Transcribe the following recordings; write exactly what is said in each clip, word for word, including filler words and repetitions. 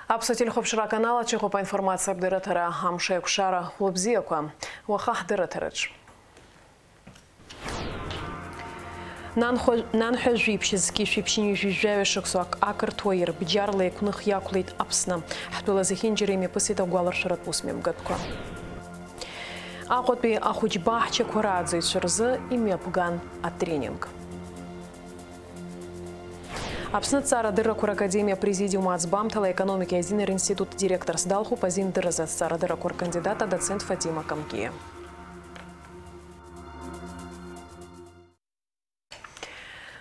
Аԥсуа телехәаԥшра аканал аҿы иҟоуп аинформациатә дырраҭара. Амш аиқәшара, хәлыбзиақәа. Уаха ҳдырраҭараҿ. Нанхәа-, нанҳәа жәиԥшь зқьи шәиԥшьынҩажәи жәаҩа шықәсоу ак-, ақырҭуа ирбџьарла еиқәных иақәлеит Аԥсны. Ҳтәыла зехьынџьара имҩаԥысит агәаларшәаратә усмҩаԥгатәқәа. Аҟәатәи ахәыҷ баҳчақәа рааӡаҩцәа рзы имҩаԥган атренинг. Аԥсны Ҭҵаарадыррақәа ракадемиа апрезидиум аӡбамҭала аекономикеи азинеи ринститут директорс далхуп азин дырразы аҭҵаарадыррақәа ркандидат адоцент Фатима Камкиа.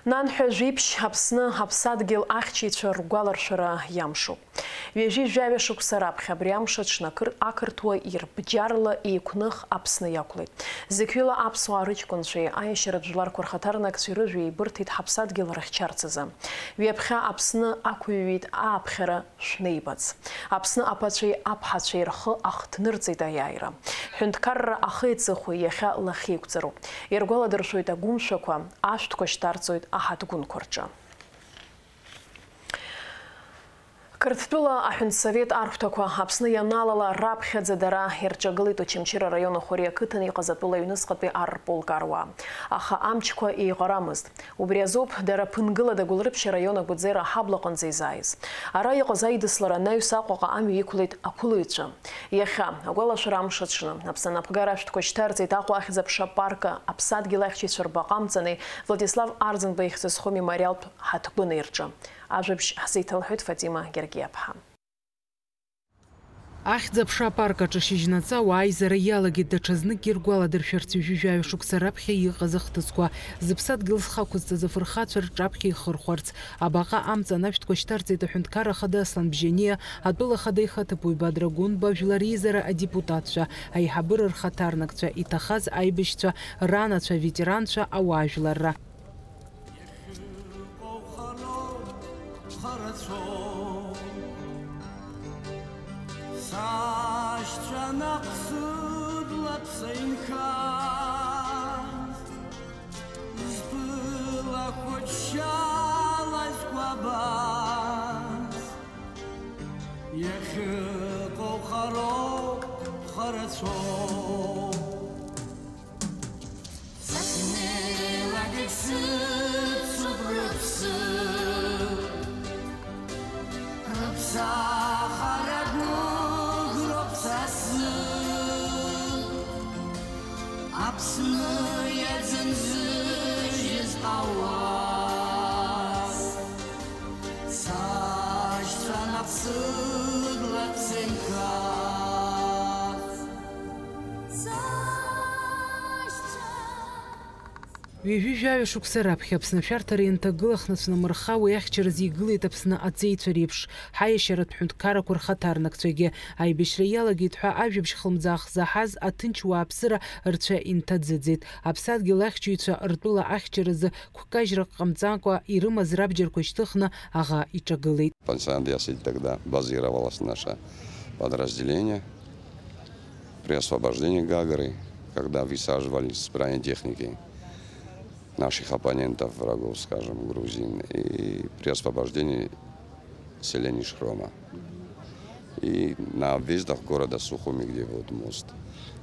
Нанҳәа жәиԥшь Аԥсны аԥсадгьыл ахьчаҩцәа ргәаларшәара иамшуп. Ҩажәи жәаҩа шықәса раԥхьа абри амш аҽны ақыр-, ақырҭуа ирбџьарла еиқәных Аԥсны иақәлеит. Зықьҩыла аԥсуаа рыҷкәынцәеи аиашьаратә жәларқәа рхаҭарнакцәеи рыжәҩа еибырҭеит ҳаԥсадгьыл рыхьчарц азы. Ҩаԥхьа Аԥсны ақәыҩуеит ааԥхьара шәнеибац. Аԥсны аԥацәеи аԥҳацәеи рхы ахҭнырҵеит аиааира. Ҳәынҭқарра ахи аҵыхәеи иахьа лахьеиқәҵароуп. Иргәаладыршәоит агәымшәақәа, ашәҭқәа шьҭарҵоит аҳаҭгәынқәа рҿы. Қырҭтәыла аҳәынҭсовет архәҭақәа Аԥсны ианалала раԥхьаӡа дара ирҿагылеит Очамчыра араион Ахәыри ақыҭан иҟаз атәыла аҩныҵҟатәи ар рполк аруаа. Аха амчқәа еиҟарамызт. Убри азоуп дара ԥынгыла Дагәылрыԥшь араион Агәыӡера аҳаблаҟынӡа изааиз. Ара иҟаз аидыслара анаҩс Аҟәаҟа амҩа иқәлеит ақәылаҩцәа. Иахьа, агәалашәара амш аҽны, Аԥсны анапхгара ашәҭқәа шьҭарҵеит Аҟәа ахьӡ-аԥша апарк аԥсадгьыл ахьчаҩцәа рбаҟа амҵани Владислав Арӡынба ихьӡ зху мемориалтә ҳаҭгәын аирҿы. Ажәабжь ҳзеиҭалҳәоит Фатима Гергиаԥҳа. Ахьӡ-аԥша апарк аҿы шьыжьнаҵы ауаа аизара иалагеит, даҽазныкгьы иргәаладыршәарц ҩажәи жәаҩа шықәса раԥхьа иҟаз ахҭысқәа, зыԥсадгьыл зхы ақәызҵаз афырхацәа рҿаԥхьа ихырхәарц. Абаҟа амҵан ашәҭқәа шьҭарҵеит аҳәынҭқар ахада Аслан Бжьаниа, атәыла ахада ихаҭыԥуаҩ Бадра Гәынба, жәлар реизара адепутатцәа, аиҳабыра рхаҭарнакцәа, иҭахаз аибашьцәа, ранацәа, аветеранцәа, ауаажәларра. Иахьыҟоу хароуп, харацәоуп. Сашьцәа наҟ сыблаԥса инхаз, збылахәыҷ шьала изкәабаз. Иахьыҟоу хароуп, харацәоуп. Сахьнеилак егьсыцуп рыԥсы, рыԥсахара гәыӷроуп са сзы. Аԥсны иаӡымзыжьыз ауаа, сашьцәа наҟ сыблаԥса инхаз. Ҩажәи жәаҩа шықәса раԥхьа Аԥсны ашәарҭара ианҭагыла, хнацәнамырха, уи ахьчаразы игылеит Аԥсны аҵеицәа реиԥш, ҳаиашьаратә ҳәынҭқаррақәа рхаҭарнакцәагьы. Аибашьра иалагеит ҳәа ажәабжь хлымӡаах заҳаз аҭынч уааԥсыра рцәа инҭаӡыӡеит. Аԥсадгьыл ахьчаҩцәа ртәыла ахьчаразы гәкажьрак ҟамҵакәа ирымаз рабџьарқәа шьҭыхны аӷа иҿагылеит. Пансионат «Ясыдь» тогда базировалось наше подразделение. При освобождении Гагры, когда высаживали с бронетехникой наших оппонентов, врагов, скажем, грузин, и при освобождении селения Шхрома, и на объездах города Сухуми, где вот мост.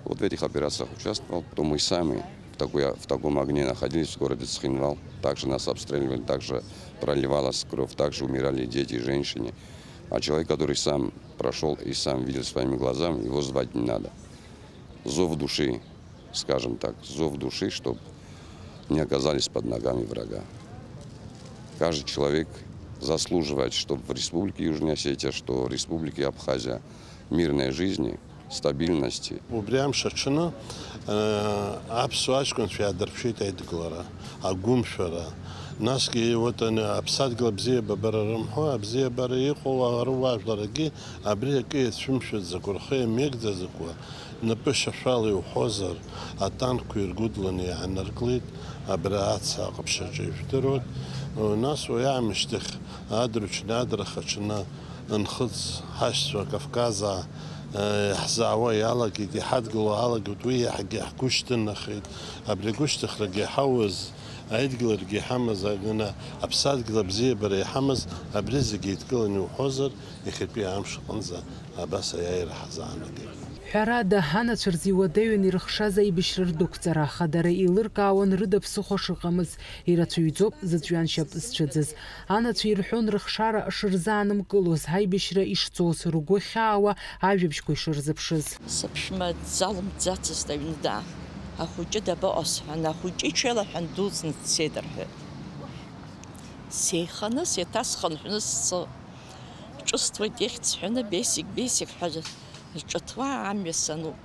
Вот в этих операциях участвовал, то мы сами в такой, в таком огне находились в городе Цхинвал. Также нас обстреливали, также проливалась кровь, также умирали дети, женщины. А человек, который сам прошёл и сам видел своими глазами, его звать не надо. Зов души, скажем так, зов души, чтоб не оказались под ногами врага. Каждый человек заслуживает, чтоб в Республике Южная Осетия, что в Республике Абхазия мирной жизни, стабильности. Убри амш аҽны, э, аԥсуа аҷкәынцәа иаадырԥшит аидгылара, агәымшәара. Насгьы, вот, аны, аԥсадгьыл абзиабара рымҳәо, абзиабара иҟоу аруаажәларагьы абри акы иацәымшәаӡакәа, рхы иамеигӡаӡакәа, напы шьашәала иуҳәозар, атанкқәа иргәыдланы иаанарклеит, абра аца аҟаԥшьаҿы ижәдыруеит. Нас уи аамышьҭахь адырҩаҽны, адырхаҽны, Нхыҵ ҳашьцәа Кавказаа, э, иаҳзаауа иалагеит, иҳадгыло алагеит, уи иаҳагьы ҳгәышьҭынахеит. Абри агәышьҭыхрагьы иҳауз, Аидгыларагьы иҳамаз, агана аԥсадгьыл абзиабара иҳамаз, абри зегьы еидкыланы иуҳәозар, иахьатәи амш аҟынӡа абас аиааира ҳазаанагеит. Ҳәарада, анацәа рзы иуадаҩын ирыхшаз аибашьра рдәықәҵара, аха дара еилыркаауан рыда ԥсыхәа шыҟамыз, ирацәаҩӡоуп зыҵәҩаншьап зцәыӡыз. Анацәа ирҳәон рыхшара шырзаанымкылоз, аибашьра ишцоз, ргәы ахьаауа ажәабжьқәа ишырзыԥшыз. Сыԥшәма дзалымҵӡацызт аҩны даа. Ахәыҷы дабаҟоу сҳәан, ахәыҷы иҽеилаҳәан дуӡӡаны дцеит рҳәеит. Сеиханы, сеиҭасхынҳәны сцо, ҿысҭуеит ихьӡ ҳәаны, Бесик, Бесик ҳәа рҿыҭуа амҩа сануп.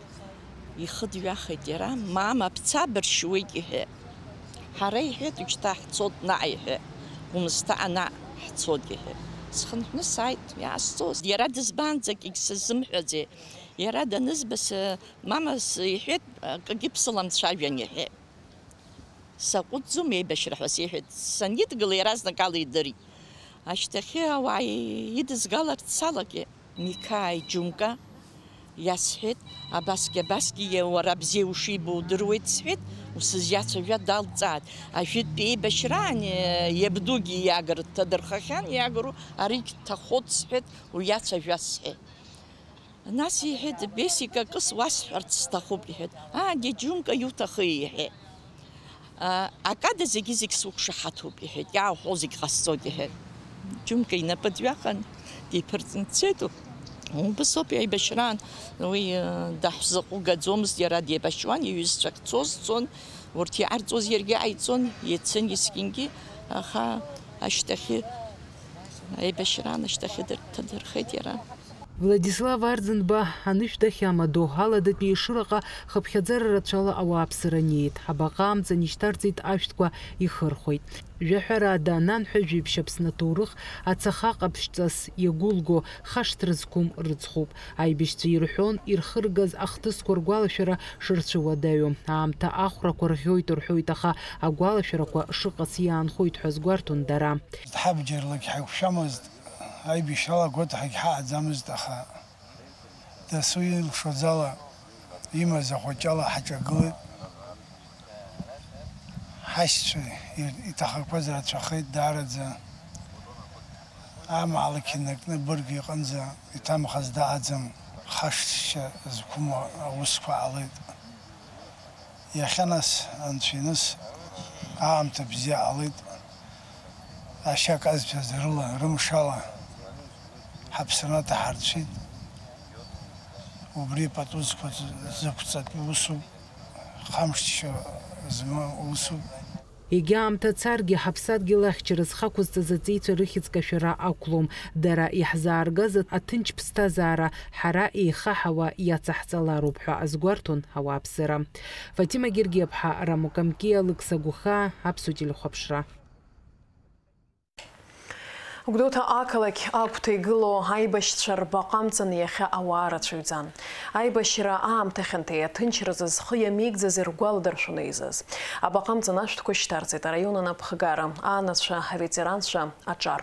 Ихы дҩахеит иара, мама, бца быршьуеит, иҳәеит. Ҳара, иҳәеит, уажәшьҭа ҳцоит наҟ, иҳәеит. Гәымсҭа анаҟ ҳцоит, иҳәеит. Схынҳәны сааит, иаасцоз. Иара дызбаанӡагь егьсызымҳәаӡеи. Иара данызба, сы-, мама, с-, иҳәеит, акгьы бсыламцәажәан, иҳәеит. Саҟәыҵӡом еибашьра ҳәа сеиҳәеит. Санидгыла, иаразнак ала идырит. Ашьҭахьы ауаа идызгаларц салагеит. Миқаи Џьумка иасҳәеит, абасгьы, абасгьы, уара бзиа ушибо удыруеит, сҳәеит, усызиацәажәа далҵааит. Ажәытәтәи еибашьраан, иабдугьы иаагара дҭадырхахьан, иаагароу аригь дҭахоит, сҳәеит, уиацәажәа, сҳәеит. Нас иҳәеит, Бесик, акыс уасҳәарц сҭахуп, иҳәеит. Аагьы Џьумка иуҭахи, иҳәеит. А, акада зегьы-зегь суқәшаҳаҭуп, иҳәеит, иаауҳәо зегь ҟасҵоит, иҳәеит. Џьумка инапы дҩахан, диԥырҵны дцеит. Убасоуп, аибашьраан уи, э, даҳәзаҟәыгаӡомызт, иара деибашьуан, иҩызцәа ахьцоз цон, урҭ иҟарҵоз иаргьы ҟаиҵон, иацын есқьынгьы, аха ашьҭахьы, аибашьраан ашьҭахьы дыр-, дҭадырхеит иара. Владислав Арӡынба анышә дахьамадоу, Аладатәи Ешыраҟа хыԥхьаӡара рацәала ауааԥсыра неит. Абаҟа амҵан ишьҭарҵеит ашәҭқәа ихырхәеит. Жәаҳәарада, нанҳәа жәиԥшь Аԥсны аҭоурых ацаха ҟаԥшьҵас иагәылго, хашҭра зқәым рыцхәуп. Аибашьцәа ирҳәон, ирхыргаз ахҭысқәа ргәалашәара шырцәыуадаҩу. Аамҭа ахәрақәа рӷьоит рҳәоит, аха агәалашәарақәа шыҟац иаанхоит ҳәа азгәарҭон дара. Ҳабџьарлакь ҳаиқәшәамызт. Аибашьрала агәаҭҳагь ҳаҟаӡамызт, аха дасу илшоз ала имаз ахәаҷала ҳаҿагылеит. Ҳашьцәа ир-, иҭахақәаз рацәахеит даараӡа. Амаалықь инаркны бырг иҟынӡа иҭамхаз дааӡам, хашҭшьа зқәым аусқәа ҟалеит. Иахьа нас, анцәиныс, аамҭа бзиа ҟалеит. Ашьа казцәаз рыла, рымшала ҳаԥсырмаҭа ҳарцәит. Убри пату зқәыц-, зықәҵатәи усуп, хамшшьо змоу усуп. Егьа аамҭа царгьы, ҳаԥсадгьыл ахьчара зхақәызҵаз аҵеицәа рыхьӡ кашәара ақәлом. Дара иаҳзааргаз аҭынч ԥсҭазаара ҳара еихаҳауа иацаҳҵалароуп ҳәа азгәарҭон ауааԥсыра. Фатима Гергиаԥҳа, Рамука Мкиа, Лыкса Гәыхаа, Аԥсуа телехәаԥшра. Гәдоуҭа ақалақь агәҭа игылоу аибашьцәа рбаҟа амҵан иахьа ауаа рацәаҩӡан. Аибашьра аамҭа хьанҭеи аҭынчразы зхы иамеигӡаз иргәаладыршәон еизаз. Абаҟа амҵан ашәҭқәа шьҭарҵеит араион анапхгара, анацәа, аветеранцәа, аҿар.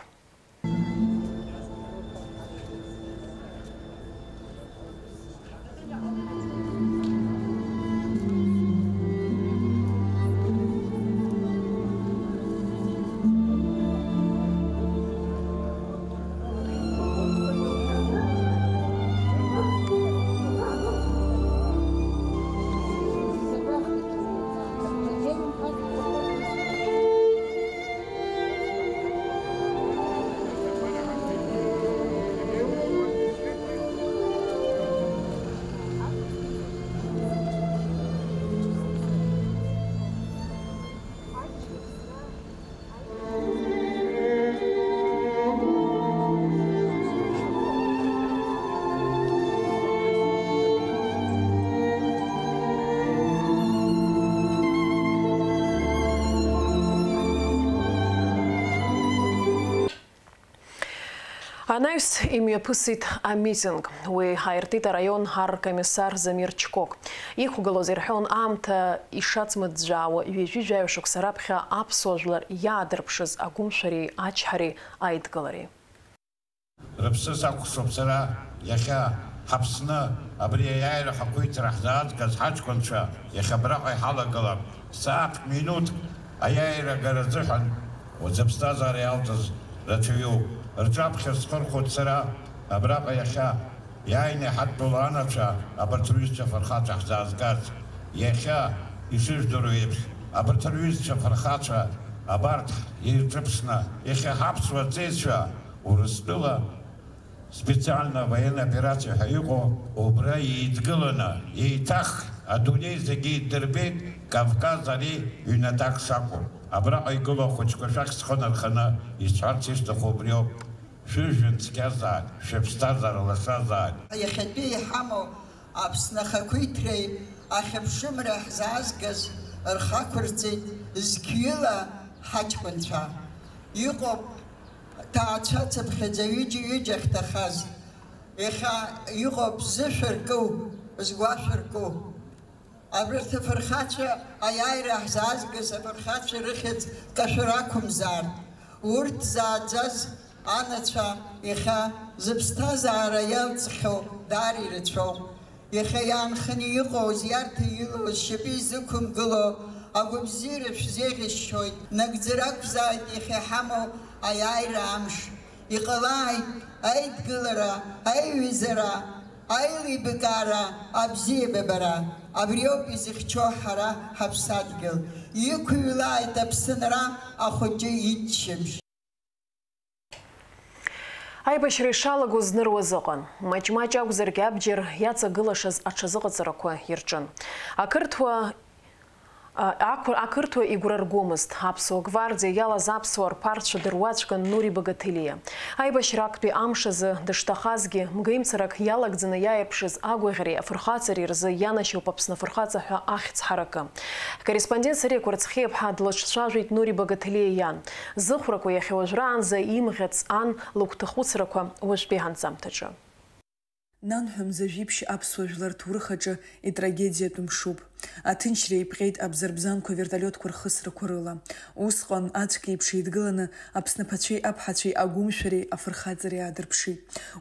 Анаҩс имҩаԥысит амитинг. Уи ҳаиртит араион аркомиссар Замир Чкок. Иқәгылоз ирҳәон аамҭа ишацмыӡәӡәаауа ҩажәи жәаҩа шықәса раԥхьа аԥсуа жәлар иаадырԥшыз агәымшәареи ачҳареи аидгылареи. Рыԥсы сакәхшоуп сара иахьа ҳаԥсны абри аиааира ҳақәиҭра ҳзаазгаз ҳаҷкәынцәа иахьа абраҟа иҳалагылап. Сааҭк, минуҭк Аиааира агара азыҳәан зыԥсҭазаара иалҵыз рацәаҩуп. Рҿаԥхьа схырхәоит сара абраҟа иахьа иааины иҳадтәалоу анацәа, абарҭ рҩызцәа фырхацәа ҳзаазгарц. Иахьа, ишыжәдыруа еиԥш, абарҭ рҩызцәа фырхацәа абарҭ ирҿыԥшны, иахьа ҳаԥсуа ҵеицәа Урыстәыла специальная военная операция ҳәа иҟоу, убра еидгыланы, еиҭах адунеи зегьы иддырбеит Кавказ ари ҩнаҭак шакәу. Абраҟа игылоу ахәыҷқәа шәахь схы нарханы исҳәарц исҭаху убриоуп. Шәыжәҩан цқьазааит, шәыԥсҭазаара лашазааит! Иахьатәи иҳамоу Аԥсны ахақәиҭреи ахьыԥшымреи ҳзаазгаз рхы ақәырҵеит зқьҩыла ҳаҷкәынцәа. Иҟоуп ҭаацәа цыԥхьаӡа ҩыџьа-ҩыџьа ахьҭахаз. Иахьа иҟоуп зышәа рку, згәашәа рку. Абарҭ афырхацәа, аиааира ҳзаазгаз афырхацәа рыхьӡ кашәара ақәымзаартә, урҭ зааӡаз анацәа иахьа зыԥсҭазаара иалҵхьоу даара ирацәоуп. Иахьа иаанханы иҟоу, зиарҭа илоу, зшьапы изықәымгыло агәабзиара шәзеиӷьасшьоит. Нагӡара ақәзааит иахьа иҳамоу аиааира амш. Иҟалааит аидгылара, аиҩызара, аилибакаара, абзиабабара. Абриоуп изыхьчо ҳара ҳаԥсадгьыл. Иқәыҩлааит Аԥсынра ахәыҷы иччабжь. Аибашьра ишалагоз зныруаз ыҟан. Маҷ-маҷ акәзаргьы абџьар иаҵагылашаз аҽазыҟаҵарақәа ирҿын. Ақырҭуа, а, ақәр-, ақырҭуа игәра ргомызт. Аԥсуа гвардиа иалаз аԥсуаа рԥарцәа дыруаӡәкын Нури Багаҭелиа. Аибашьра актәи амш азы дышҭахазгьы, мгаимцарак иалагӡаны иааирԥшыз агәаӷьреи афырхаҵареи рзы ианашьоуп Аԥсны афырхаҵа ҳәа ахьӡ ҳаракы. Ҳкорреспондент Сариа Кәарцхиаԥҳа длацәажәеит Нури Багаҭелиа иан. Зыхәрақәа иахьа уажәраанӡа имӷьац ан лыгәҭахәыцрақәа уажәтәи ҳанҵамҭаҿы. Нанҳәа мза жәиԥшь аԥсуа жәлар ҭоурых аҿы итрагедиатә мшуп. Аҭынчра еиԥҟьеит абзарбзанқәа вертолиотқәа рхысрақәа рыла. Усҟан аӡәк еиԥш еидгыланы Аԥсны аԥацәеи аԥҳацәеи агәымшәареи афырхаҵареи аадырԥшит.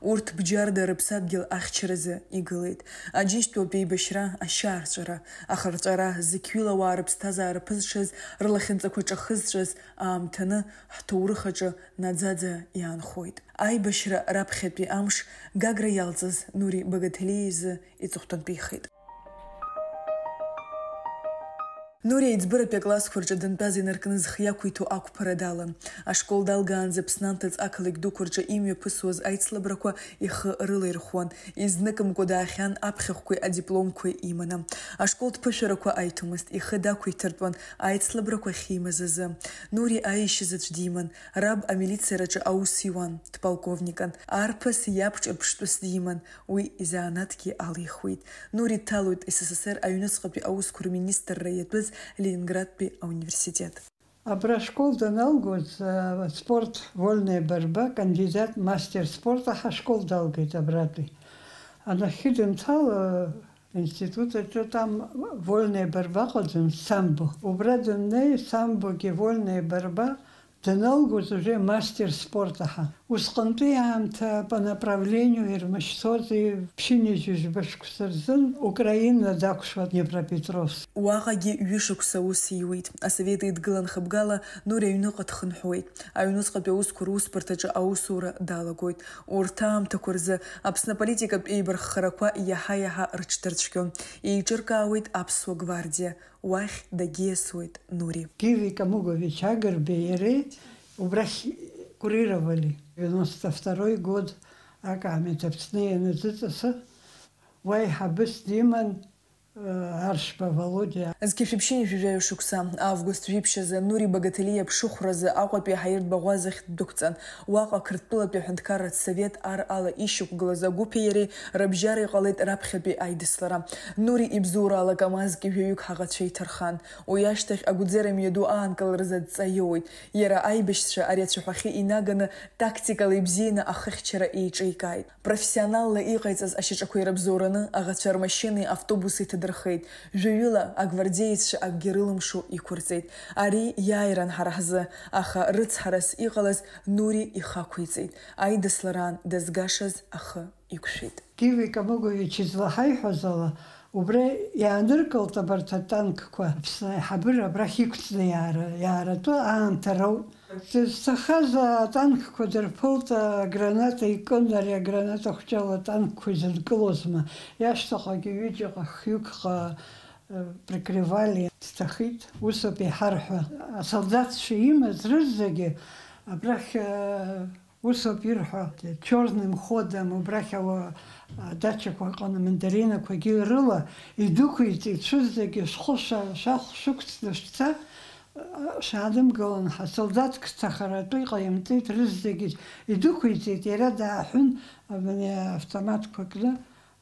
Урҭ бџьарда рыԥсадгьыл ахьчаразы игылеит. Аџьынџьтәылатә еибашьра, ашьаарҵәара, ахырҵәара, зықьҩыла ауаа рыԥсҭазаара ԥызҽыз, рлахьынҵақәа ҿахызҵәаз аамҭаны ҳҭоурых аҿы наӡаӡа иаанхоит. Аибашьра раԥхьатәи амш Гагра иалҵыз Нури Багаҭелиа изы иҵыхәтәантәихеит. Нури аиҵбыратәи аклассқәа рҿы дантәаз инаркны зхы иақәиҭу ақәԥара далан. Ашкол далгаанӡа Аԥсны анҭыҵ ақалақь дуқәа рҿы имҩаԥысуаз аицлабрақәа ихы рылаирхәуан. Изныкымкәа даахьан аԥхьахәқәеи адипломқәеи иманы. Ашколтә ԥышәарақәа аиҭомызт, ихы дақәиҭыртәуан аицлабрақәа ахьимаз азы. Нури аишьа заҵә диман, раб амилициараҿы аус иуан, дполковникын. Арԥыс иаб ҿырԥштәыс диман, уи изанааҭгьы алихуеит. Нури дҭалоит С С С Р аҩныҵҟатәи аусқәа рминистрра иатәыз Ленинградтәи ауниверситет. Абра ашкол даналгоз, э, спорт, вольная борьба, кандидат, мастер спорта ҳашкол далгеит абратәи. Анахьхьи дынҭал, э, институт аҿы там вольная борьба ыҟаӡам, самбо. Убра даннеи, самбогьы вольная борьба даналгоз уже мастер спорта ҳа. Усҟантәи аамҭа по направлению ирмышьҭози ԥшьынҩажәи жәба шықәса рзын Украина дақәшәо Днепропетровск. Уаҟагьы ҩышықәса аус иуит. Асовет Еидгыла нхыбгала Нури аҩныҟа дхынҳәуеит. Аҩнуҵҟатәи аусқәа русбарҭаҿы аусура далагоит. Урҭ аамҭақәа рзы Аԥсны аполитикатә еибарххарақәа иаҳа-иаҳа рыҽдырцәгьон. Еиҿыркаауеит Аԥсуа гвардиа. Уахь дагьиасуеит Нури. Гиви Камугович Агрбеи иареи убрахь курировали. Девяносто второй год, акаамеҭ Аԥсны ианазыҵаса, уа еиҳабыс диман, э, Аршба Володиа. Зқьи жәшәи ԥшьынҩажәи жәаҩа шықәса, август жәиԥшь азы, Нури Багаҭелиа Ԥшыхәразы Аҟәатәи аҳаиртә баӷәазахь ддәықәҵан. Уаҟа Қырҭтәылатәи аҳәынҭқарратә совет ар ала ишьақәгылаз агәыԥи иареи рыбжьара иҟалеит раԥхьатәи аидыслара. Нури ибзоураала КамАЗ-ки жәаҩык ҳаӷацәа иҭархан. Уи ашьҭахь агәӡера мҩаду аанкыларазы адҵа иоуеит. Иара аибашьцәа ари ацәаҳәахьы инаганы, тактикала ибзианы ахыхьчара еиҿеикааит. Профессионалла иҟаиҵаз ашьаҿақәа ирыбзоураны, аӷацәа рмашьынеи автобуси ҭадырхеит. Жәаҩыла агвардееццәа акгьы рылымшо иқәырҵеит. Ари иааиран ҳара ҳзы, аха рыцҳарас иҟалаз Нури ихы ақәиҵеит. Аидыслараан дазгашаз ахы иқәшәеит. Гиви Камугович излаҳаиҳәаз ала, Убра иааныркылт абарҭ атанкқәа, Аԥсны аиҳабыра абрахь иқәҵны иаара-, иааратәы аамҭа роуп. Дызҭахаз атанкқәа дырԥылт, аграната икын, ари аграната хәҷала атанкқәа изынкылозма, иашьҭахьҟагьы ҩыџьаҟа хҩыкҟа, э, прикрывали, дҭахеит, усоуп иҳарҳәо. Асолдаҭцәа имаз рызегьы абрахь, э, Усоуп ирҳәо, чёрным ходом убрахь ауа, адачақәа рҟны мандаринақәагьы рыла идәықәиҵеит, шәызегьы шәхы шәа-, шәахә шәықәҵны шәца, шәаанымгылан ҳәа, солдаҭк дҭахаратәы иҟаимҵеит, рызегьы идәықәиҵеит, иара дааҳәын, абни автоматқәа кны,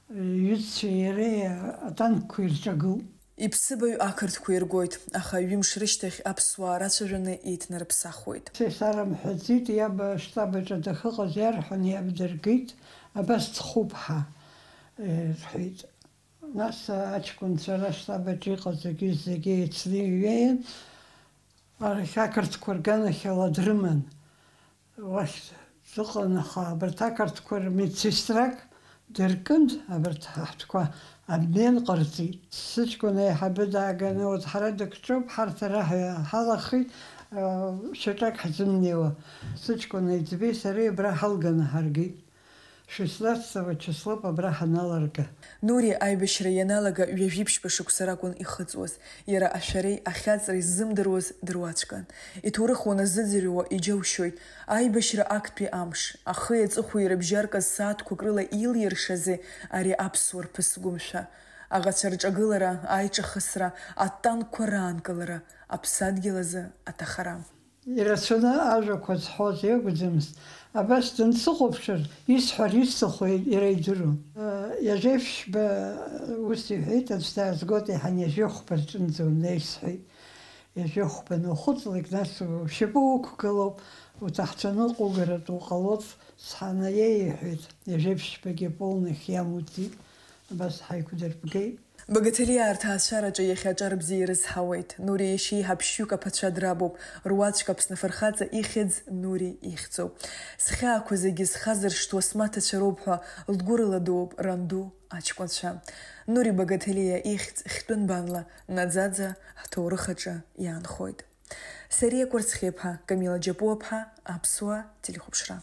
иҩызцәеи иареи атанкқәа ирҿагылт. Иԥсыбаҩ ақырҭқәа иргоит, аха ҩымш рышьҭахь аԥсуаа рацәажәаны еиҭнарыԥсахуеит. Сесар амҳәаӡеит, иаб аштаб аҿы дахьыҟаз иарҳәан, иаб дыргеит, абас дхуп ҳәа, э, рҳәеит. Нас аҷкәынцәа ара аштаб аҿы иҟаз зегьы, зегьы еицны иҩеин, арахь ақырҭқәа рганахьала дрыман. Уахь дыҟан, аха абарҭ ақырҭқәа рмедсестрак дыркын, абарҭ ҳаҳәҭқәа обмен ҟарҵеит. Сыҷкәын аиҳабы дааганы, урҭ ҳара дыкҿоуп, ҳарҭ ара ҳа-, ҳалахеит, шьаҿак ҳзымнеиуа. Сыҷкәын аиҵбеи сареи абра ҳалганы ҳаргеит. Шестнадцатого числоуп абра ҳаналырга. Нури аибашьра ианалага ҩажәиԥшьба шықәса ракәын ихыҵуаз. Иара ашәареи ахьаҵреи ззымдыруаз дыруаӡәкын. Иҭоурых уаназыӡырҩуа иџьоушьоит. Аибашьра актәи амш, ахи аҵыхәеи ирыбжьаркыз сааҭқәак рыла илиршазеи ари аԥсуа рԥыс гәымшәа? Аӷацәа рҿагылара, аиҿахысра, атанкқәа раанкылара, аԥсадгьыл азы аҭахара. Ирацәаны ажәақәа зҳәоз иакәӡамызт. Абас дансыхәаԥшыр, исҳәар исҭаху иара идыруан. Иажәеиԥшьба ус иҳәеит, аӡә даазгоит, еиҳа ҩажәи хәба рҿынӡа унеи, сҳәеит. Ҩажәи хәба анухыҵлак, нас ушьапы уқәгылоуп, уҭаҳцәаны уҟоугаратәы уҟалоит, сҳәан, аиеи, иҳәеит. Ҩажәеиԥшьбагьы полных иамуӡеит, абас ҳаиқәдырбгеит. Багаҭелиаа рҭаацәараҿы иахьа аҿар бзиа ирызҳауеит. Нури иашьеиҳаб шьҩык аԥацәа драбуп, руаӡәк Аԥсны афырхаҵа ихьӡ Нури ихьӡуп. Схьаақәа зегьы зхазыршҭуа смаҭацәа роуп ҳәа лгәы рыладууп ранду аҷкәынцәа. Нури Багаҭелиа ихьӡ хьтәы нбанла наӡаӡа ҳҭоурых аҿы иаанхоит. Сариа Кәарцхиаԥҳа, Камила Џьапуаԥҳа, Аԥсуа телехәаԥшра.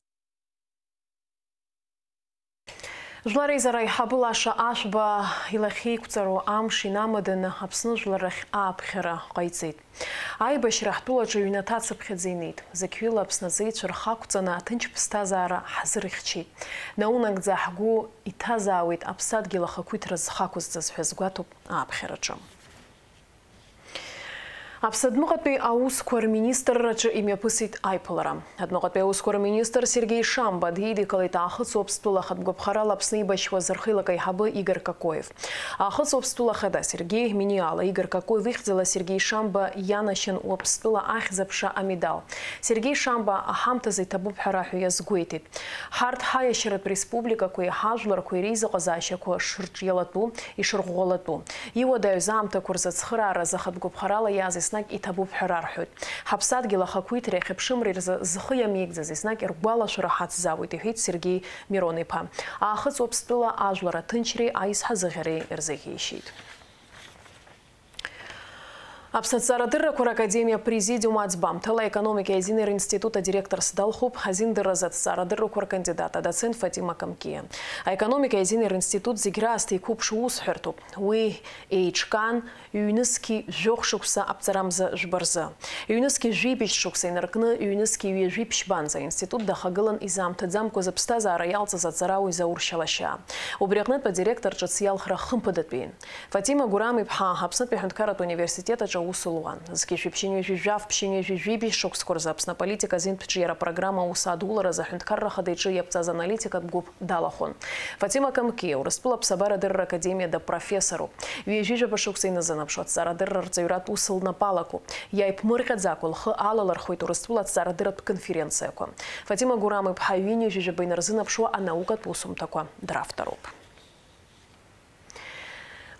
Жәлар реизара аиҳабы Лаша Ашәба илахьеиқәҵару амш инамаданы Аԥсны жәлар рахь ааԥхьара ҟаиҵеит. Аибашьра ҳтәылаҿы ҩнаҭа цыԥхьаӡа инеит. Зықьҩыла Аԥсны аҵеицәа рхы ақәҵаны аҭынч ԥсҭазаара ҳзырхьчеит. Наунагӡа ҳгәы иҭазаауеит аԥсадгьыл ахақәиҭра зхақәызҵаз ҳәа азгәаҭоуп ааԥхьараҿы. Аԥсны адәныҟатәи аусқәа рминистрраҿы имҩаԥысит аиԥылара. Адәныҟатәи аусқәа рминистр Сергеи Шамба дидикылеит Аахыҵ Уаԥстәыла ахатә гәаԥхарала Аԥсны еибашьуаз рхеилак аиҳабы Игор Кокоев. Аахыҵ Уаԥстәыла ахада Сергеи Миниала Игор Кокоев ихьӡала Сергеи Шамба ианашьан Уаԥстәыла ахьӡ-аԥша амедал. Сергеи Шамба аҳамҭазы иҭабуп ҳәа раҳәа иазгәеиҭеит. Ҳарҭ ҳаиашьаратә республикақәеи ҳажәларқәеи реизыҟазаашьақәа шырҿиалатәу, ишырӷәӷәалатәу, иуадаҩыз аамҭақәа рзы ацхырааразы ахатә гәаԥхарала иааз еснагь иҭабуп ҳәа рарҳәоит. Ҳаԥсадгьыл ахақәиҭреи ахьыԥшымреи рзы зхы иамеигӡаз еснагь ргәалашәара ҳацзаауеит, иҳәеит Сергеи Мирон-иԥа. Аахыҵ Уаԥстәыла ажәлар аҭынчреи аизҳазыӷьареи ирзеиӷьеишьеит. Аԥсны аҭҵаарадыррақәа ракадемиа апрезидиум аӡбамҭала аекономикеи азинеи ринститут адиректорс далхуп азиндырразы аҭҵаарадыррақәа ркандидат, адоцент Фатима Камкиа. Аекономикеи азинеи ринститут зегь раасҭа иқәыԥшу усҳәарҭоуп. Уи еиҿкаан ҩнызқьи жәохә шықәса аԥҵарамза жәба рзы. Ҩнызқьи жәибжь шықәса инаркны, ҩнызқьи ҩажәи ԥшьбанӡа аинститут дахагылан изаамҭаӡамкәа зыԥсҭазаара иалҵыз аҵарауаҩ Заур Шьалашьаа. Убри аҟнытә адиректор ҿыц иалхра хымԥадатәиин. Фатима Гурам-иԥҳа Аԥснытәи аҳәынҭқарратә университет аҿы аус луан. Зқьи жәшәи ԥшьынҩажәи жәаф, ԥшьынҩажәи жәибжь шықәсқәа рзы Аԥсны аполитика азинтә ҿиара программа аус адуларазы аҳәынҭқарра ахадеиҿы иаԥҵаз аналитикатә гәыԥ далахәын. Фатима Камкиа Урыстәыла аԥсабаратә дырра академиа допрофессоруп. Ҩажәи жәаба шықәса иназынаԥшуа аҭҵаарадырра арҵаҩратә ус лнапы алаку. Иааиԥмырҟьаӡакәа лхы алалырхуеит Урыстәыла аҭҵаарадырратә конференциақәа. Фатима Гурам-иԥҳа ҩынҩажәи жәаба инарзынаԥшуа анаукатә усумҭақәа дравторуп.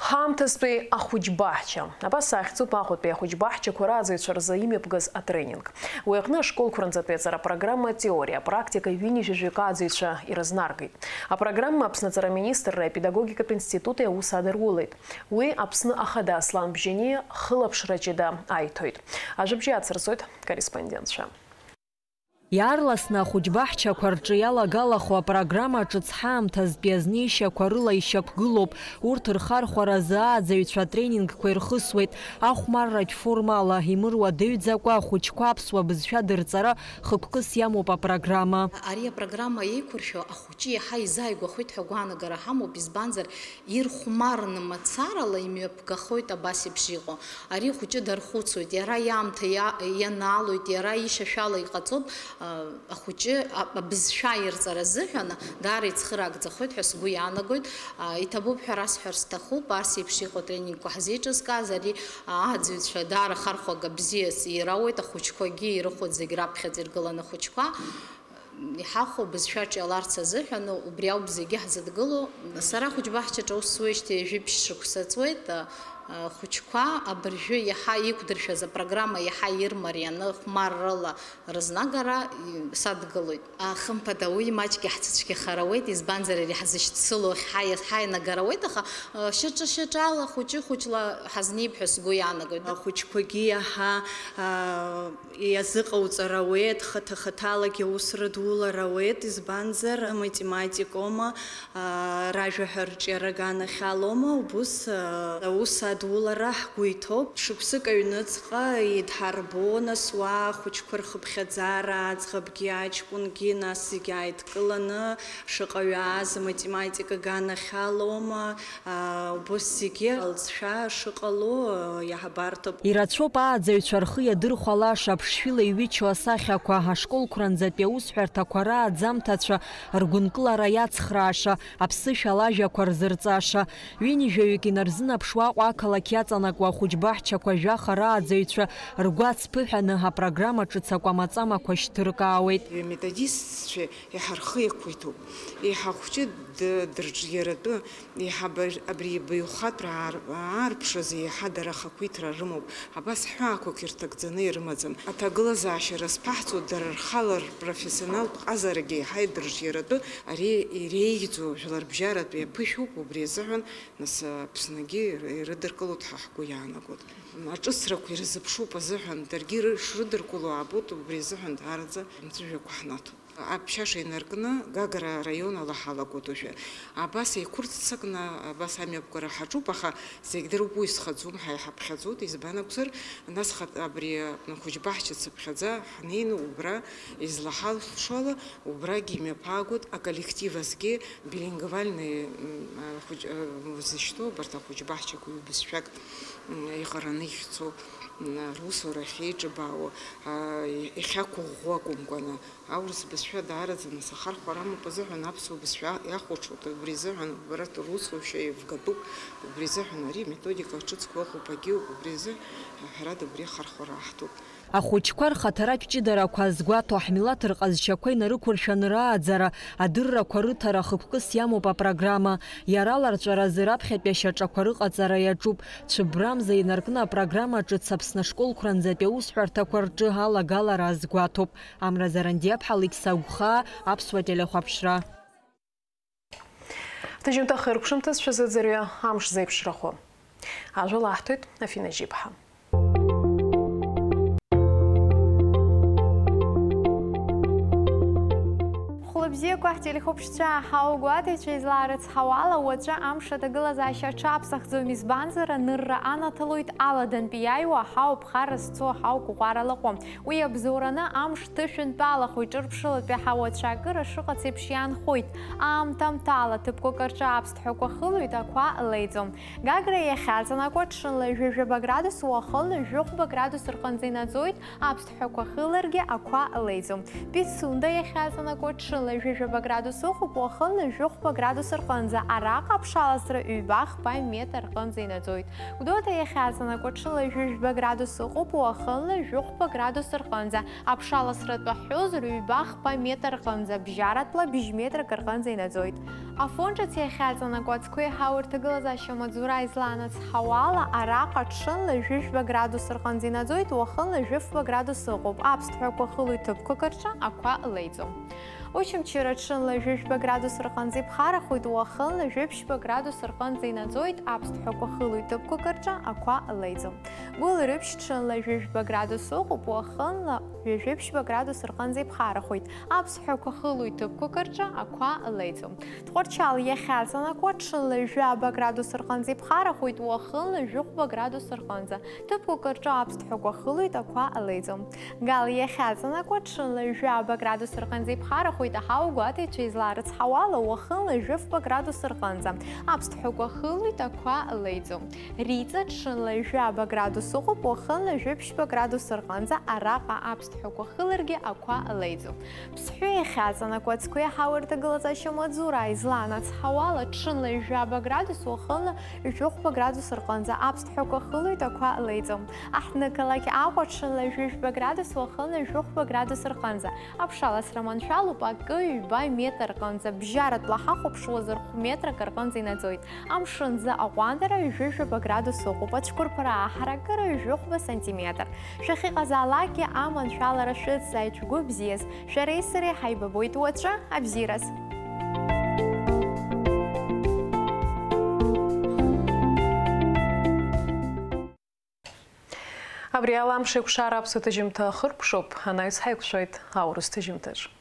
Ҳаамҭазтәи ахәыҷбаҳча. Абас сахьӡуп Аҟәатәи ахәыҷбаҳчақәа рааӡаҩцәа рзы имҩаԥгаз атренинг. Уи аҟны ашколқәа рынӡатәи аҵара программа атеориа, апрактика ҩынҩажәаҩык ааӡаҩцәа ирызнаргеит. Апрограмма Аԥсны аҵара министрра апедагогикатә институти аус адырулеит. Уи Аԥсны Ахада Аслан Бжьаниа хылаԥшра ҷыда аиҭоит. Ажәабжь ацырҵоит корреспондентцәа. Иаарласны ахәыҷбаҳчақәа рҿы иалагалахо апрограмма ҿыц ҳаамҭазтәи азнеишьақәа рыла ишьақәгылоуп. Урҭ рхархәаразы ааӡаҩцәа атренингқәа ирхысуеит. Ахәмарратә формала, имыруадаҩӡакәа ахәыҷқәа аԥсуа бызшәа дырҵара хықәкыс иамоуп апрограмма. Ари апрограмма еиқәыршәо ахәыҷы иаҳа изааигәахоит ҳәа агәаанагара ҳамоуп, избанзар, ирхәмарны мацарала имҩаԥгахоит абас еиԥш иҟоу. Ари ахәыҷы дархәыцуеит, иара иаамҭа иа-, ианаалоит, иара ишьашәала иҟаҵоуп, а, ахәыҷы а-, абызшәа ирҵара азыҳәан даара ицхыраагӡахоит ҳәа сгәы иаанагоит. А, иҭабуп ҳәа расҳәар сҭахуп, ас еиԥш иҟоу атренингқәа ҳзеиҿызкааз, ари, а, ааӡаҩцәа даара хархәага бзиас ирауеит, ахәыҷқәагьы ирыхәоит зегь раԥхьаӡа иргыланы ахәыҷқәа. Иҳахәо бызшәаҿ иаларц азыҳәан убри ауп зегьы ҳзыдгыло. Сара ахәыҷбаҳчаҿы аус зуеижьҭеи жәиԥшь шықәса ҵуеит. Ахәыҷқәа абыржәы иаҳа иқәдыршәаз апрограмма иаҳа ирмарианы хәмаррала рызнагара садгылоит. Хымԥада, уи маҷк иаҳцәыцәгьахар ауеит, избанзар, ари ҳзышьцылоу ҳаи-, ҳаинагар ауеит, аха шьаҿа-шьаҿала, хәыҷы-хәыҷла ҳазнеип ҳәа сгәы иаанагоит. Ахәыҷқәагьы иаҳа, Иазыҟауҵар ауеит, хаҭа-хаҭалагьы аус рыдулар ауеит, избанзар, аматематикоума, аа, ражәаҳәараҿиара аганахьалоума, убыс, аа, аус адулара ҳгәы иҭоуп. Шықәсык аҩныҵҟа идҳарбон, нас уа ахәыҷқәа рхыԥхьаӡара, аӡӷабгьы аҷкәынгьы, нас зегьы ааидкыланы, шаҟаҩы ааз аматематика аганахьалоума, Убыс зегьы алҵшәа шыҟало иаҳбарҭоуп. Ирацәоуп ааӡаҩцәа рхы иадырхәалаша аԥшшәыла иҩычоу асахьақәа, ашколқәранӡатәи аусҳәарҭақәа рааӡамҭацәа ргәынкылара иацхрааша, аԥсышәала ажәақәа рзырҵаша. Ҩынҩажәаҩык инарзынаԥшуа Аҟәа ақалақь иаҵанакуа ахәыҷбаҳчақәа жәаха рааӡаҩцәа ргәац ԥыҳәаны апрограмма ҿыц акәамаҵамақәа шьҭыркаауеит. Иметодистцәа Еиҳа рхы иақәиҭуп. Еиҳа ахәҷы д-, дырҿиаратәы, еиҳа аб-, абри абаҩхатәра аар-, аарԥшразы еиҳа дара ахақәиҭра рымоуп. Абас ҳәаақәак ирҭагӡаны ирымаӡам. Аҭагылазаашьа рызԥаҳҵо, дара рхала рпрофессионалтә ҟазарагьы еиҳа идырҿиаратәы ари иреиӷьӡоу жәларбжьаратәи аԥышәоуп, убри азыҳәан, нас, Аԥсныгьы ирыдыркылоит ҳәа ҳгәы иаанагоит. Аҿыцрақәа ирзыԥшуп азыҳәан, даргьы ры-, шрыдыркыло аабоит, убри азыҳәан даараӡа амҵәыжәҩақәа ҳнаҭоит. Аԥшьаша инаркны Гагра араион ала ҳалагоит уажәы. Абас еиқәырццакны, абас амҩаԥгара ҳаҿуп, аха зегь дыруп, уи схаӡом, ҳа иҳаԥхьаӡоит, избан акәзар, нас хат-, абри ахәыҷбаҳча цыԥхьаӡа ҳнеины убра излаҳалшо ала, убрагь имҩаԥаагоит аколлектив азгьы, билингвальный, м, ахәыҷ-, э, зышьҭоу абарҭ ахәыҷбаҳчақәа ҩбызшәак, м, иҟараны ихьцо, м, русура ахьеиҿабаауа, а, иахьақәыӷәӷәо акәымкәаны, Аурыс бызшәа даараӡаны сахархәара амоуп азыҳәан аԥсуа бызшәа иахәаҽуеит, убри азыҳәан убарҭ русушьа еивгатәуп, убри азыҳәан ари аметодика ҿыцқәа ыҟоуп, агьиуп, убри азы, ҳәарада, убри ахархәара аҳҭоуп. Ахәыҷқәа рхаҭаратә ҷыдарақәа азгәаҭо, ҳмилаҭ рҟазшьақәа инарықәыршәаны рааӡара, адыррақәа рыҭара хықәкыс иамоуп апрограмма. Иара аларҵәаразы раԥхьатәи ашьаҿақәа рыҟаҵара иаҿуп. Цәыббрамза инаркны апрограмма ҿыц Аԥсны ашколқәранӡатәи аусҳәарҭақәа рҿы алагалара азгәаҭоуп. Амра Зарандиаԥҳа, Алықьса Гәхаа, Аԥсуа телехәаԥшра. Ҭыжьымҭа хыркәшамҭаз шәазыӡырҩы амш зеиԥшрахо. Ажәа лаҳҭоит Афина Џьиԥҳа. Хәлыбзиақәа ҳтелехәаԥшцәа, ҳаугәаҭаҩцәа излаарыцҳауала, уаҵәы амш аҭагылазаашьа аҽаԥсахӡом, избанзар, анырра анаҭалоит аладантәи иааиуа аҳауа ԥхара зцо аҳауа гәӷәара лаҟәы. Уи абзоураны амш ҭышәынтәалахоит, ҿырԥшылатәи аҳауа ацәаакыра шыҟац еиԥш иаанхоит. Аамҭа-аамҭала ҭыԥқәак рҿы аԥсҭҳәақәа хылоит, ақәа леиӡом. Гагра иахьаҵанакуа ҽынла ҩажәа градус, уахынла жәохәба градус рҟынӡа инаӡоит, аԥсҭҳәақәа хыларгьы ақәа леиӡом. Пицунда иахьаҵанакуа ҽынла ҩажәа градус ыҟоуп, уахынла жәохәба градус рҟынӡа, араҟа аԥшаласра ҩба-хԥа метр рҟынӡа инаӡоит. Гәдоуҭа иахьаҵанакуа ҽынла ҩажәа градус ыҟоуп, уахынла жәохәба градус рҟынӡа, аԥшаласратә аҳәозар ҩба-хԥа метр рҟынӡа, бжьаратәла бжь метрак рҟынӡа инаӡоит. Афон ҿыц иахьаҵанакуа ацқәеи ҳауа рҭагылазаашьа маҵзура излаанацҳауа ала, араҟа ҽынла жәыжәба градус рҟынӡа инаӡоит, уахынла жәыфба градус ыҟоуп. Аԥсҭҳәақәа хылоит, ҭыԥқәак рҿы ақәа леиӡом. Очамчыра ҽынла жәыжәба градус рҟынӡа иԥхарахоит, уахынла жәиԥшьба градус рҟынӡа инаӡоит, аԥсҭҳәақәа хылоит, ҭыԥқәак рҿы ақәа леиӡом. Гәылрыԥшь ҽынла жәыжәба градус ыҟоуп, уахынла ҩажәиԥшьба градус рҟынӡа иԥхарахоит, аԥсҭҳәақәа хылоит, ҭыԥқәак рҿы ақәа леиӡом. Тҟәарчал иахьаҵанакуа ҽынла ҩажәаба градус рҟынӡа иԥхарахоит, уахынла жәохәба градус рҟынӡа, ҭыԥқәак рҿы аԥсҭҳәақәа хылоит, ақәа леиӡом. Гал иахьаҵанакуа ҽынла ҩажәаба градус рҟынӡа иԥхарахоит, аҳауа гәаҭеицәа излаарыцҳауа ала, уахынла жәафба градус рҟынӡа, аԥсҭҳәақәа хылоит, ақәа леиӡом. Риҵа ҽынла ҩажәаба градус ыҟоуп, уахынла жәиԥшьба градус рҟынӡа, араҟа аԥсҭҳәақәа хыларгьы ақәа леиӡом. Ԥсҳәы иахьаҵанакуа ацқәеи аҳауа рҭагылазаашьа маҵзура излаанацҳауа ала, ҽынла ҩажәаба градус, уахынла жәохәба градус рҟынӡа, аԥсҭҳәақәа хылоит, ақәа леиӡом. Аҳҭнықалақь Аҟәа ҽынла жәыжәба градус, уахынла жәохәба градус рҟынӡа, аԥшаласра маншәалоуп акы ҩба метр рҟынӡа, бжьаратәла ҳахәаԥшуазар хә метрак рҟынӡа инаӡоит. Амшын ӡы аҟәандара ҩажәижәаба градус ыҟоуп, ацәқәырԥара аҳаракыра ҩажәохәба сантиметр. Шәахьыҟазаалакгьы аманшәалара шәыцзааит шәгәы бзиаз. Шәареи сареи ҳаибабоит уаҵәы, абзиараз. Абри ала Амш еиқәшара аԥсуа ҭыжьымҭа ахыркәшоуп, анаҩс ҳаиқәшәоит аурыс ҭыжьымҭаҿ.